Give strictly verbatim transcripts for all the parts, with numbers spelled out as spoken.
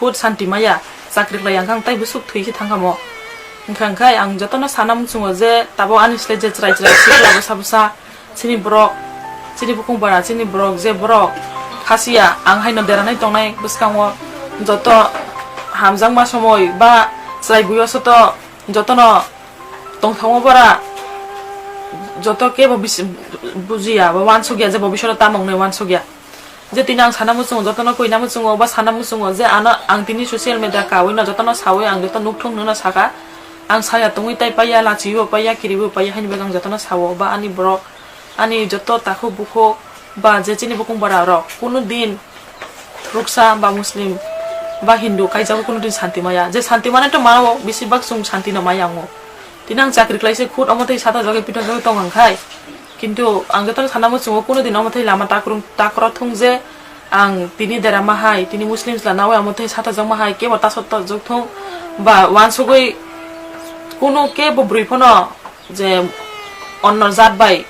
Hut santi maya, chakri khlai ang kha, ang tai bwswk thwi khe thang kha mo. Wngkha, wngkha ang jotono sana muchungo je tabuk ani slai je chwrai chwrai sikla bwsa bwsa, chini borok, chini bukung bara, chini borok je borok khasiya, ang haino deranai tongnai bwskango joto hamjakma somoi ba chwrai buyo soto jotono tongthokma bara joto kebo bisi-, bujiya ba wansukya je bo bisoro tamo wngnai wansukya. Je tini ang sana muchungo, jotono koina muchungo, ba sana muchungo je ano ang tini social media kawi no jotono sawi ang joto nukthung hwnwi no saka. Ang saya tongwi tai paiya, lachiwi bo paiya, kiriwi bo paiya, haini bagwi ang jotono sao, ba ani borok, ani joto takhuk bukhuk, ba je chini bukung bara rok, kunu din Ruksa ba Muslim ba Hindu kaijago kunu din santi maya. Je santi mane to mao, bisi bak chwng santi no maya ango. Tini ang chakri khlai se khut omo tei sata jagwi pita jagwi tong ang khai. Kintu ang jotono sana muchungo kunu din omo tei lama takrung takro thung je ang tini derama hai, tini Muslim sla nawi omo tei sata jagma hai kebo taso to jok thung ba wansugwi kunu kebo bwrwi phano je onno jat bai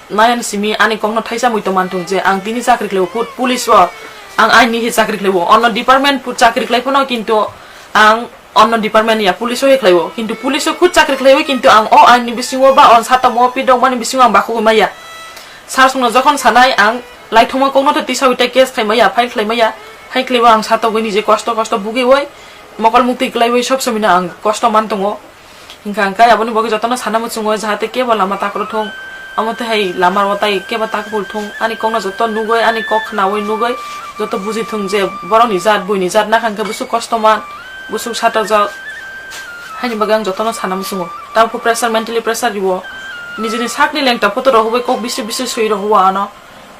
nayan simi ani kokno thaisa mui tong mantung je ang tini chakri khlaibo put police o ang aini hi chakri khlaibo onno department put chakri khlai phano kintu ang onno department ya police o hi khlaibo kintu police o khut chakri khlaibo kintu ang o aini bisingo ba on satamo pi dong mani bisingo ang bakhugwi maya sar sungno jokhon sanai ang laithoma kokno to tisa uite case khlai maya file khlai maya hai khlaibo ang satogwi nije kosto kosto bugwi oi mokol mukti khlaiwi sob somino ang kosto man tongo. Hingkha hingkha aboni bagwi jotono sana muchungo, jahate kebo lama takro thung, amo tei hai lama rwo tai kebo takphul thung, ani kokno joto nugwi, ani kok khnaui nugwi joto buji thung je borokni jat, buini jat nakha hingkhe busuk kosto man, busuk satojak. Haini bagwi ang jotono sana muchungo. Tamokhe pressure, mentally pressure riwo, nijini sakni lengta photo rohobwi kok bisi bisi sui rohwo ano.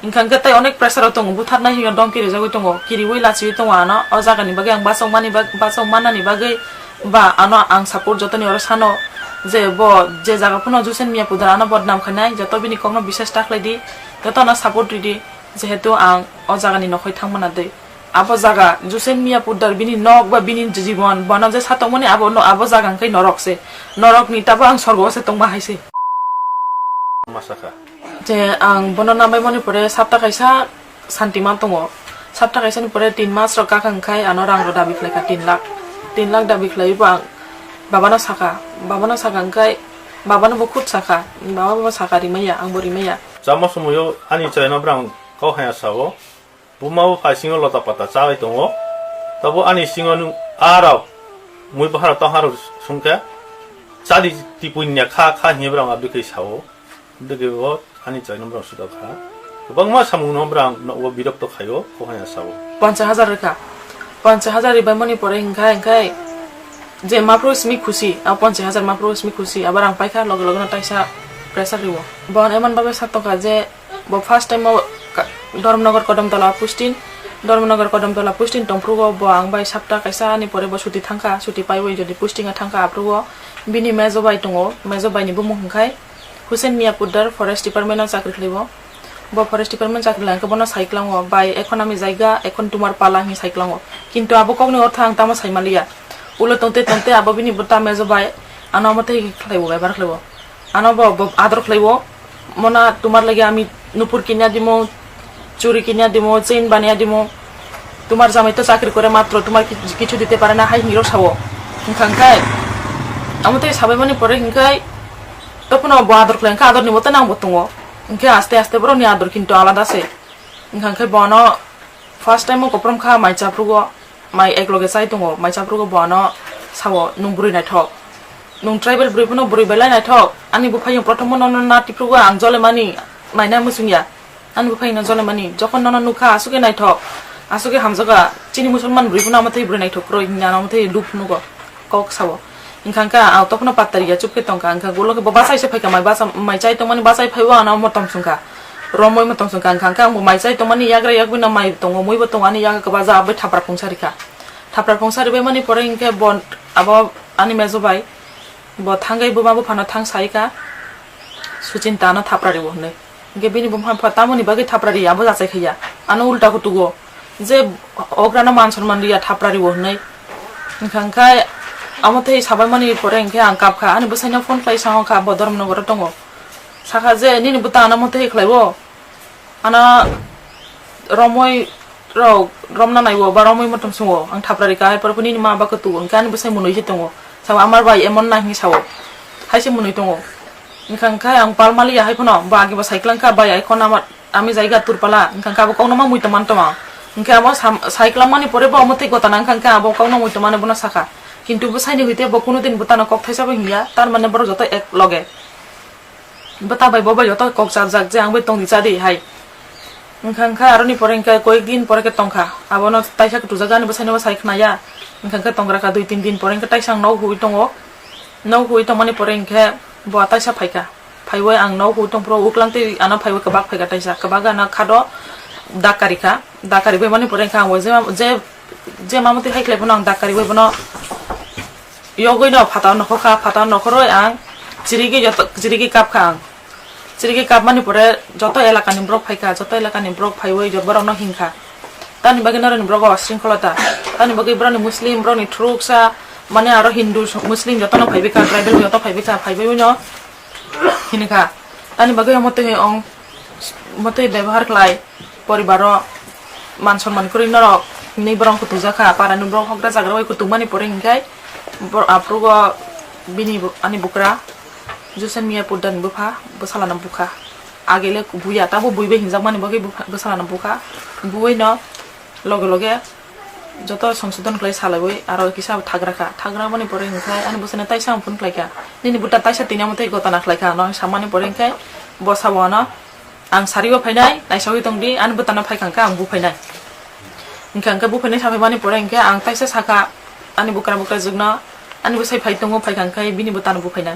Hingkha hingkhe tei onek pressure o tongo, butharnai hino domki rijagwi tongo, kiriwi lachiwi tongo ano. O jagani bagwi ang bachok mani bag-, bachok mannani bagwi ba ano ang support jotoni oro sano je bo je jaga phano Jusen Miya pudar ano bodnam khainai, joto bini kokno bisas ta khlai di, joto ano support ridi, jehetu ang o jagani nokhoi thangmana dei. Abo jaga Jusen Miya pudar bini nok ba bini jibon bono je satokmani abo no-, abo jaga hwnkhe norok se, norokni tabo ang sorgo o se tongma hai se. Masakha. Je ang bono nambai mani pore sapta kaisa santi man tongo. Sapta kaisa ni pore tin mas rok kakha hwnkhe ano rang rok dabi khlai kha tin lakh. Tin lakh dabi khlai bo ang babano sakha. Babano sakha hwnkhe babano bo khud sakha. Baba bo sakha rimaya, ang bo rimaya. Chama somoyo ani chwraino bwrang kok haya sao. Buma bo phai singo lota pata chawi tongo. Tabo ani singo nung arok mui bahara tong harok sungkhe chadi tipui nya kha kha hinya bwrang abdi khe sao. Dege bo ani chwraino bwrang suda kha. Kwbangma samung no bwrang no o birokto khaio, kok haya sao. Ponchas hajar rwkha. Ponchas hajar ribai mani pore hingkha hingkhai je mapro simi khusi, a ponchas hajar mapro simi khusi, abar ang paikha loge loge no taisa pressure riwo. Bon eman babe satokha je bo first time o ka-, Dharmanagar Kodamtola posting, Dharmanagar Kodamtola posting tongphrugo bo ang bai sapta kaisa ni pore bo suti thangkha, suti paiwi jodi posting a thangkha aphrugo bini mejo bai tongo, mejo bai ni bumung hingkhai Hussein Mia Poddar forest department o chakri khlaibo. Bo forest department chakri lai khe bono sai klango, "Bai, ekhon ami jaiga, ekhon tumar pala," hinwi sai klango. Kintu abo kokni ortho ang tamo sai manliya. Ulo tongte tongte abo bini bwta mejo bai ano omo tei khlaibo, bebhar khlaibo. Ano bo, bo ador khlaibo, "Mona, tumar lagi ami nupur kinya dimo, churi kinya dimo, chain baniya dimo. Tumar jamai to chakri kore matro, tumar ki-, kichu dite pare na," hai hinwi rok sao. Hingkha hingkhai amo tei sabai mani pore hingkhai tophano bo ador khlai hingkha ador ni bo tei nang bo tongo. Hingkhe aste aste borok ni ador kintu alada se. Hingkha hingkhai bono first time o koprom kha mai chaphrugo. Mai ekloge chai tongo, mai chaphrugo bo ano sao, "Nwng bwrwi naithok. Nwng tribal bwrwi phano bwrwi belai naithok. Ani buphaiyung prothom no nono na tiphrugo ang jolemani naina muchungya. Ani buphaiyung no jolemani. Jokhon nono nukha, aswk khe naithok, aswk khe hamjakha. Chini musulman bwrwi phano amo tei bwrwi naithok kwrwi," hinwi ano amo tei luk phunukgo, kok sao. Hingkha hingkha ang tophano patariya, chupkhe tongkha. Hingkha ulo khe bo bachai se phaikha, mai bacha-, mai chai tongmani bachai phaibo ano motom chwngkha. Romwi motom chwngkha, hingkha hingkha ang bo mai chai tongmani yagra yagwi no mai tongo, mui bo tongo ani yaga kwbaja, abo thapra phungsa rikha. Thapra phungsa ribai mani pore hingkhe bo abo ani mejo bai bo thangwi buma buphano thang saikha, "Suchinta ano thapra riwo," hinwi. Hingkhe bini buma bupha tamoni bagwi thapra riya, abo jachai khaiya. Ano ulta kutugo je ograno man sonman riya, thapra riwo hinwi. Hingkha hingkhe amo tei sabai mani pore hingkhe ang kapkha, ani bwsaino phone khlai sangokha, bo Dharmanagar o tongo. Sakha je, "Nini bwta ano omo tei khlaibo? Ano romwi rok romna naibo ba romwi motom sungo. Ang thapra rika hai porphoni nini ma ba kwtugo, hwnkhe ani bwsai mwnwi se tongo. Sabo amar bai emon na hinwi sao. Hai se mwnwi tongo. Wngkha hwnkhe ang pal maliya hai phano, bo agi bo sai kwlangkha, bai ai khona ma, ami jaiga turpala, wngkha hwnkhe abo kokno ma mui tongmani tongma. Hwnkhe abo sam-, sai kwlangmani pore bo omo tei gotana wngkha hwnkhe abo kokno mui tongmani bono sakha. Kintu bwsaini hwite bo kunu din bwtano kok thaisa bo hinya, tar mane borok joto ek loge. Bwta bai bo bai joto kok chajak je ang bai tongdi chadi hai. Wngkha wngkha aroni pore hwnkhe koyek din pore khe tongkha. Abono taisa kwtujak ani bwsaino bo sai khnaya. Wngkha wngkhe tongra kha dui tin din pore hwnkhe taisa ang nok huwi tongo. Nok huwi tongmani pore hwnkhe bo taisa phaikha. Phaiwi ang nok huwi tongphuru uklang tei ano phaiwi kwbak phaikha taisa. Kwbak ano khado dak karikha. Dak kariwi mani pore hwnkhe ang bo je, je, je mamotwi hai khlai phano ang dak kariwi bono yogwi no phataro nokhorkha, phataro nokhorwi ang chirigwi joto, chirigwi kapkha ang. Chirigwi kapmani pore joto elakani borok phaikha, joto elakani borok phaiwi jo-, borokno hinkha. Tamni bagwi norokni borok o shringkholota. Tamni bagwi borokni Muslim, borokni thuruksa, mane aro Hindu, Muslim jotono phaibaikha, tribal joto phaibaikha, phaibaino hinkha. Tamni bagwi omo twi ong, omo twi bebohar khlai. Poribaro man sonman kwrwi norok hinwi borok kutujakha, parani borok hokra jagra bai kutukmani pore hinkhe bor-, aphuru o bini bu-, ani bukra Jusen Miya Pudda ni bupha bwsalano bukha. Agele buya, tabo bui bai hinjakmani bagwi bupha, bwsalano bukha. Buwi no loge loge joto songsodon khlai salaiwi aro kisa thagra kha. Thagramani pore hinkhe ani bwsano taisa ang phone khlaikha. Nini buta taisa tini omo tei gotana khlaikha, ano samani pore hinkhe bo sabo ano. Ang sari o phainai, naisogwi tongdi, ani bwtano phaikha hwnkhe ang buphainai. Hwnkhe, hwnkhe buphainai saphaimani pore hwnkhe ang taisa sakha ani bukra bukra jwkno, ani bwsai phai tongo, phaikha hwnkhe bini bwtano buphainai.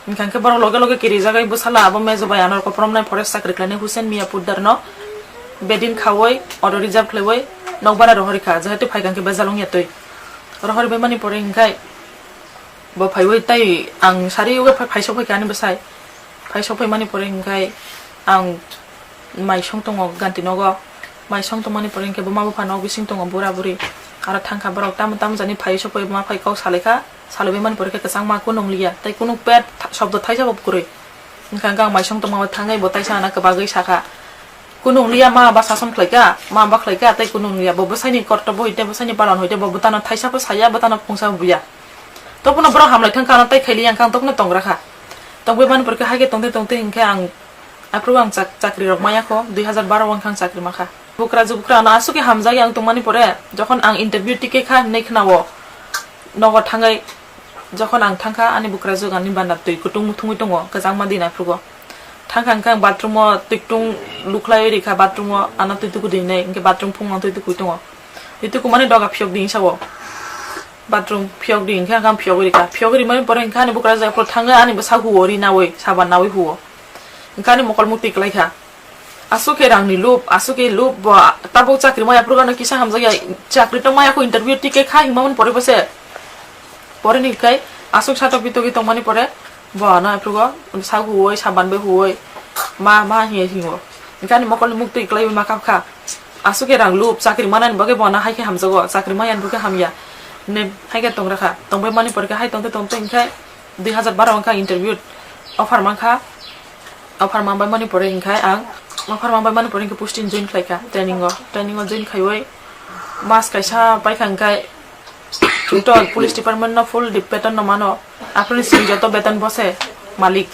Hwnkhe, hwnkhe borok loge loge kirijagwi bwsala abo mejo bai ano kopromnai forest chakri khlainai Hussein Miya Puddarno bedin khaui auto reserve khlaiwi nokbar rohorikha, jehetu phaikha hwnkhe bejal wngya twi. Rohorbaimani pore hwnkhe bo phaiwi tei ang sari o phai-, phaisok phaikha ani bwsai. Phaisok phaimani pore hwnkhe ang maisong tongo ganti nogo. Maisong tongmani pore hwnkhe buma bupha nok bising tongo bura buri. Aro thangkha borok tamo tamo jani phai sokphai ma phai kok salaikha. Salaibaimani pore khe kwchangma kunu wngliya tei kunu pet tha-, sobdo thaisa bo kwrwi. Wngkha hwnkhe ang maisong tongma thangwi bo taisa ana kwbagwi sakha. Kunu wngliya ma ba sason khlaikha, ma ba khlaikha tei kunu wngliya. Bo bwsaini kortobo hwite bwsaini palon hwite bo bwtano thaisa bo saya, bwtano phungsa bo buya. Tokphano borok hamlai thangkha, ano tai khailiya wngkha ang tokphano tongra kha. Tongbai mani porkhe haikhe tongtwi tongtwi hinkhe ang aphuru ang chak-, chakri rok maya kho, dui hazar baro wngkha ang chakri makha. Bukra jubukra ano aswk khe hamjakya ang tongmani pore, jokhon ang interview tikhe kha hinwi khnao, nogo thangwi, jokhon ang thangkha ani bukra jwk ani banda twi kutung muthungwi tongo, kwchangma din aphuru. Thangkha hinkhe ang bathroom o twi kutung lukhlaiwi rikha, bathroom o ano twi tuku di hinwi, hinkhe bathroom phungo ang twi tukui tongo. Twi tukumani doga phiyok di hinwi sao. Bathroom phiyok di hinkhe ang phiyogwi rikha. Phiyogwi rimani pore hinkhe ani bukra jwk aphuru thangwi ani bwsa huo ri nawi, saban nawi huo. Hinkhe ani mokol mukti kwlaikha. Aswk khe rangni lob, aswk khe lob bo tabuk chakri maya aphuru ano kisa hamjakya chakri tong maya kho interview tikhe kha himamani pore bose. Pore ni kai aswk satok pitogwi tongmani pore bo ano aphuru sak huoi saban bai huoi ma ma hiye hingo. Hinkhe ani mokol ni mukti kwlaiwi ma kap kha. Aswk khe rang lob chakri manani bagwi bo ano hai khe hamjago, chakri maya ni bagwi hamya. Ne hai khe tong rakha. Tongbai mani pore khe hai tongte tongte hinkhe dui hazar baro wngkha interview offer mankha. Offer manbai mani pore hinkhe ang, offer manbai mani pore hinkhe posting join khlaikha training o. Training o join khaiwi mas kaisa paikha hinkhe to police department no full di-, beton no mano. Aphuru simi joto beton bose malik.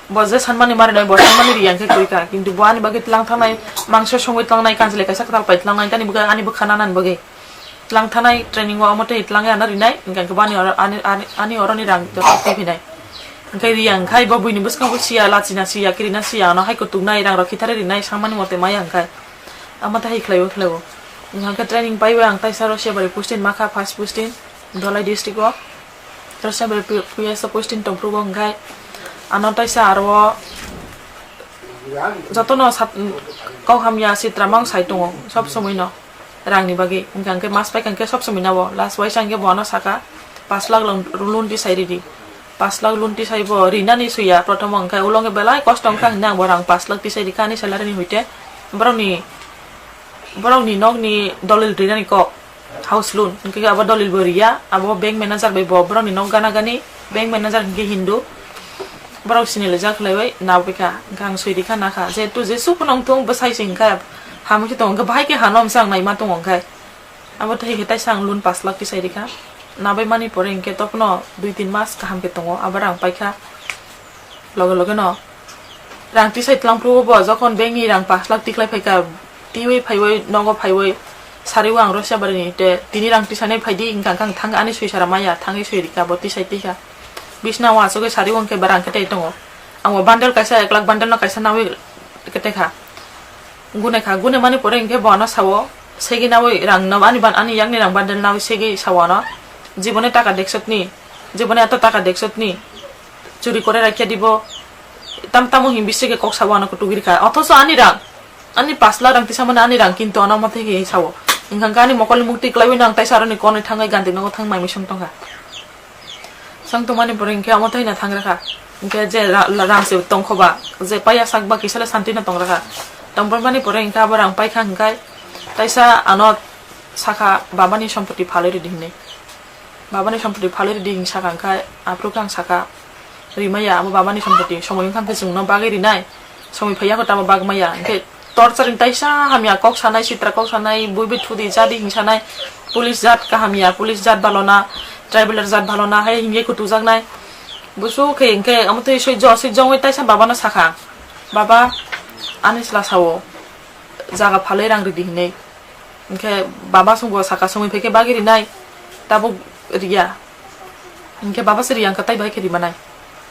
Bo je sanmani mari nai, bo sanmani riya hinkhe kwrwi kha. Kintu bo ani bagwi tlang thangnai, mangso songwi tlangnai, kanchilai kaisa kwtal pai tlangnai, tani bwkha, ani bwkha nanani bagwi. Tlang thanai training o omo tei tlang ya na rinai, hinkhe ang khe bani oro, ani, ani, ani oro ni rang joto twi phinai. Hinkhe riya hinkhe bo buini bwskango siya, lachina siya, kirina siya, ano hai kutuk nai, rang rok khithare rinai, samani mote maya hinkhe. Amo tei hai khlaiwi khlaiwi. Hinkhe training paiwi ang taisa Rosiabari posting makha, first posting, Dholai district o. Rosiabari P-, P S o posting tongphuru hinkhe. Ano taisa aro o jotono sat-, kok hamya sitra mang sai tongo, sob somoi no. Rangni bagwi. Hinkha hinkhe mas paikha hinkhe sob somoi nabo. Last waisa hinkhe bo ano saka, "Pash lakh loan tisai ridi." Pash lakh loan tisai bo rinani suya, prothom hinkhe ulo hinkhe belai kosto hinkha hinwi ang bo rang pash lakh tisai rikha ani salary ni hoite. Borokni, borokni nokni dolil rinani kok, house loan. Hinkhe abo dolil bo riya, abo bank manager bai bo borokni nok gana gani, bank manager hinkhe Hindu. Borok sinilaijak khlaiwi nabwi kha. Hinkhe ang swi rikha nakha. Jehetu jesu phano wngthung bwsai se hinkhe Hamya khe tongo, hwnkhe bahai khe hano hwnsa ang naima tongo hwnkhe. Abo tei khe taisa ang loan pash lakh tisai rikha. Nabai mani pore hwnkhe tokno dui tin mas kaham khe tongo, abo rang paikha. Loge loge no rang tisai tlang phuru bo, jokhon bank ni rang pash lakh tikhlai phaikha, twiwi phaiwi nogo phaiwi sariwi ang Rosiabari ni te tini rang tisanai phaidi hwnkha hwnkhe ang thang ani sui sara maya thangwi sui rikha bo tisai tikha. Bisna o achugwi sariwi hwnkhe ba rang khe tei tongo. Ang bo bundle kaisa ek lakh bundle no kaisa nawi khe tei kha. Gune kha, gune mani pore hwnkhe bo ano sao, segi nawi rang no, ani ban-, ani yakni rang bundle nawi segi sao ano, "Jibone taka deksotni, jibone eto taka deksotni, churi kore raikhe dibo, tam tamo him bisige kok sao ano kutuk rikha." Othoso ani rang, ani pash lakh rang tisamani ani rang, kintu ano mothe khe sao. Hwnkha hwnkhe ani mokol ni mukti kwlaiwi no ang taisa aroni konwi thangwi gandhi nogo thang mai misong tongkha. Chwng tongmani pore hwnkhe omo tei no thang rakha. Hwnkhe je ra-, ra-, rang se tongkho ba, je paiya sak ba kisa le santi no tong rakha. Tongpor mani pore hwnkhe abo rang paikha hwnkhe taisa ano sakha, "Babani sompoti phalwi ridi," hinwi. "Babani sompoti phalwi ridi," hinwi sakha hwnkhe aphuru khe ang sakha, "Rimaya, abo babani sompoti, somoi wngkha hwnkhe chwngno bagwi rinai, somoi phaiya kho tamo bagmaya." Hwnkhe torturing taisa hamya kok sanai, sitra kok sanai, buibi thudi jadi hing sanai, police jat kaham ya, police jat balona, tribal jat balona hai hingye kutujaknai. Busu khe hingkhe omo twi soi jo, soi jongwi taisa babano sakha, "Baba, ani chwla sao, jaga phalwi rang ridi," hinwi. Hingkhe baba songbo sakha, "Somoi phaikhe bagwi rinai, tabuk riya." Hingkhe baba se riya wngkha, tai bahai khe rimanai.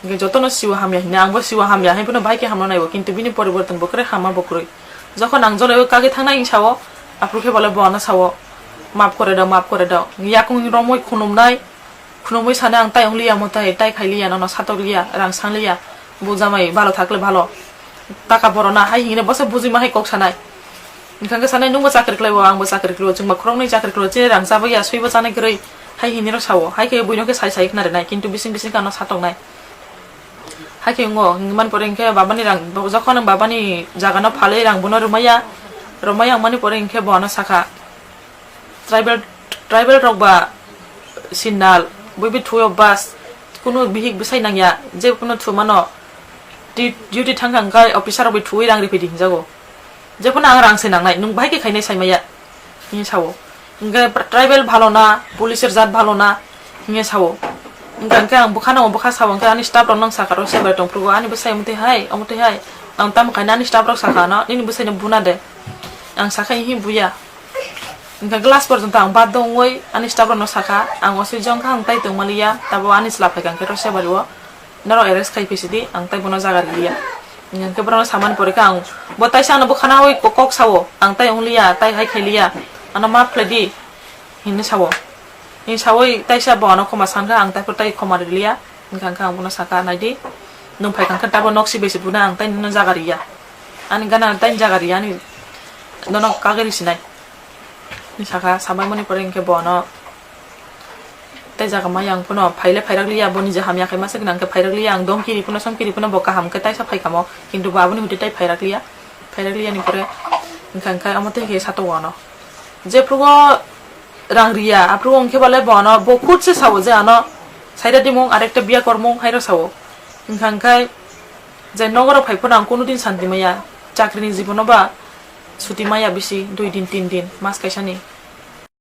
Hingkhe jotono siwa hamya hinwi, angbo siwa hamya hai phano bahai khe hamno naibo, kintu bini poriborton bo kre hama bo kwrwi. Jokhon ang joloi o kagwi thangnai hing sao, aphuru khe bole bo ano sao, "Maaf kore dao, maaf kore dao." Yakung romwi khunumnai, khunumwi sanai, "Ang tai wngliya mo tai, tai khailiya, nono satokliya, rang sangliya, bo jamai bhalo thakle bhalo." Taka borona hai hingre bose bujima hai kok sanai. Hingkha khe sanai, "Nwngbo chakri khlaibo, angbo chakri khlaibo, chwngba khoroknwi chakri khlaibo, chini rang chabwi ya, swibo chanai kwrwi," hai hinwi rok sao. Hai khe buino khe sai sai khna rinai, kintu bising bising khe ano satoknai. Hai khe wngo, hingmani pore hingkhe babani rang, jokhon ang babani jagano phalwi rang bono rwmaya, rwmaya wngmani pore hingkhe bo ano sakha, "Tribal, tribal rok ba signal, buibi thuyo bus, kunu bihik bwsai nangya, je kunu thumano, di-, duty thangkha hingkhe officer rok bai thuwi rang riphaidi hinjago. Jephano ang rang se nangnai, nwng bahai khe khainai saimaya," hinwi sao. Hingkhe tribal bhalo na, police rwjak bhalo na, hinwi sao. Hingkha hingkhe ang bwkhano bwkha sao, hingkhe ani staff rok nang sakha rok se bai tongphuru, "Ani bwsai omo twi hai, omo twi hai." Ang tamo khaina ani staff rok sakha ano, "Nini bwsai no buna de." Ang sakha, "Ihi buya." Hingkha glass porjonto ang bad wngwi ani staff rok no sakha, "Ang osui jongkha, ang tai tongmaliya, tabo ani chwla phaikha hingkhe rok se bai o." Norok arrest khai phi sidi, ang tai bono jaga riliya. Hingkhe borokno samani pore khe ang, bo taisa ano bwkhana oi kok, kok sao, "Ang tai wngliya, tai hai khailiya, ano maaf khlai di," hinwi sao. Hinwi sawi taisa bo ano khoma sankha, ang tai phuru tai khoma riliya. Hingkha hingkhe ang bono sakha, "Nai di, nwng phai kha hingkhe tabo nok si bai se buna, ang tai nini jaga riya. Ani gana tai jaga riya, ani nono kagwi rw sinai." Hinwi sakha, sabai mani pore hingkhe bo ano tai jaga maya ang phano phaile phairak liya, bo niji hamya khai masa gwnang khe phairak liya, ang dongki ri phano somki ri phano bo kaham khe taisa phai kamo, kintu bo aboni hwtwi tai phairak liya, phairak liya ni pore hingkha hingkhe omo tei khe satok o ano. Jephrugo rang riya, aphrugo hingkhe bale bo ano bo khud se sao je ano saida dimung arekta biya kormung hairo sao. Hingkha hingkhe je nogo rok phai phano ang kunu din santi maya, chakri ni jibono ba suti maya bisi dui din tin din mas kaisa ni.